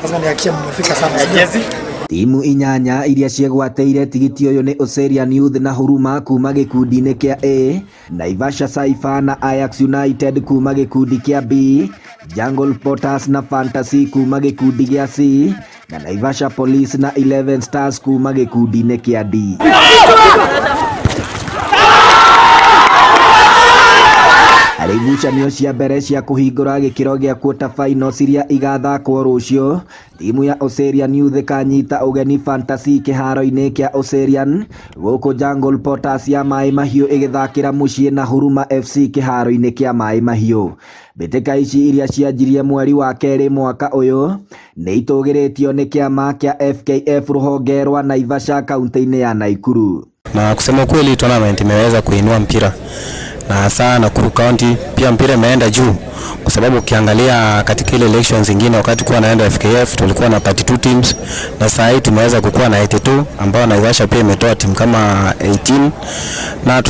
Lazima nihakikishe mmefika sana. Si ndio? Timu inyanya iria ciegwatĩire tigiti ũyũ nĩ Oserian Youth na Huruma kuma gĩkundi-inĩ kĩa A, Naivasha Saifa na Ajax United kuma gĩkundi kĩa B, Jungle Potters na Fantasy kuma gĩkundi gĩa C, na Naivasha Police na 11 Stars kuma gĩkundi-inĩ kĩa D. Harĩ ngucanio cia mbere cia kũhingũra gĩkĩro gĩa quarter finals iria igathakwo rũciũ, timu ya Oserian Youth ĩkanyita ũgeni Fantasy kĩharo-inĩ kĩa Oserian, gũkũ Jungle Potters ya Maĩ Mahiũ ĩgĩthakĩra mũciĩ na Huruma FC kĩharo-inĩ kĩa Maĩ Mahiũ. Mbĩtĩka ici iria cianjirie mweri wa kerĩ mwaka ũyũ nĩ itũgĩrĩtio nĩ kĩama kĩa FKF rũhonge rwa Naivasha kaunti-inĩ ya Naikuru. Na kusema kweli tournament imeweza kuinua mpira na hasa Nakuru County pia mpira imeenda juu, kwa sababu ukiangalia katika ile elections zingine wakati kuwa naenda FKF tulikuwa na 32 teams na saa hii tumeweza kukuwa na 82 ambao Naivasha pia imetoa timu kama 18, na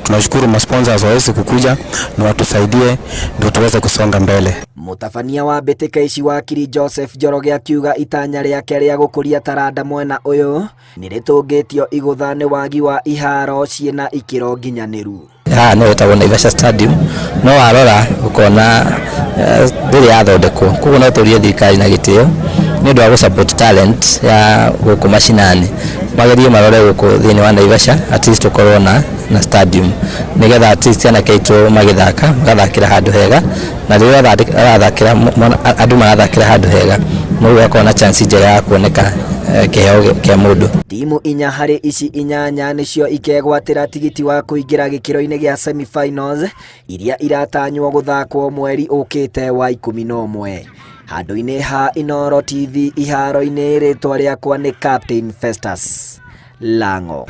tunashukuru ma sponsors waweze kukuja na watusaidie ndio tuweze kusonga mbele. Mũtabania wa mbĩtĩka ici wakiri Joseph Njoroge akiuga itanya rĩake rĩa gũkũria taranda mwena ũyũ nĩ rĩtũngĩtio igũtha nĩ wagi wa iharo ciĩna ikĩro nginyanĩru. Haha nĩ ĩtagwo Naivasha Stadium, no warora ũkona ndĩrĩ yathondekwo, koguo no tũrie thirikari na gĩtĩo nĩ ũndũ wa gũ support talent ya gũkũ mashinani, magerie marore gũkũ thĩinĩ wa Naivasha, at least tũkorwo na stadium nĩgetha at least anake aitũ magĩthaka magathakĩra handũ hega, na rĩrĩa arathakĩra, andũ marathakĩra handũ hega, mũndũ agakorwo na chance njega ya kuoneka kĩheo kĩa mũndũ. Timu inya harĩ ici inyanya nĩcio ikegwatĩra tigiti wa kũingĩra gĩkĩro-inĩ gĩa semi-finals iria iratanywo gũthakwo mweri ũkĩte wa 11. Handũ-inĩ ha Inooro TV iharo-inĩ, rĩtwa rĩakwa nĩ Captain Festus Lango.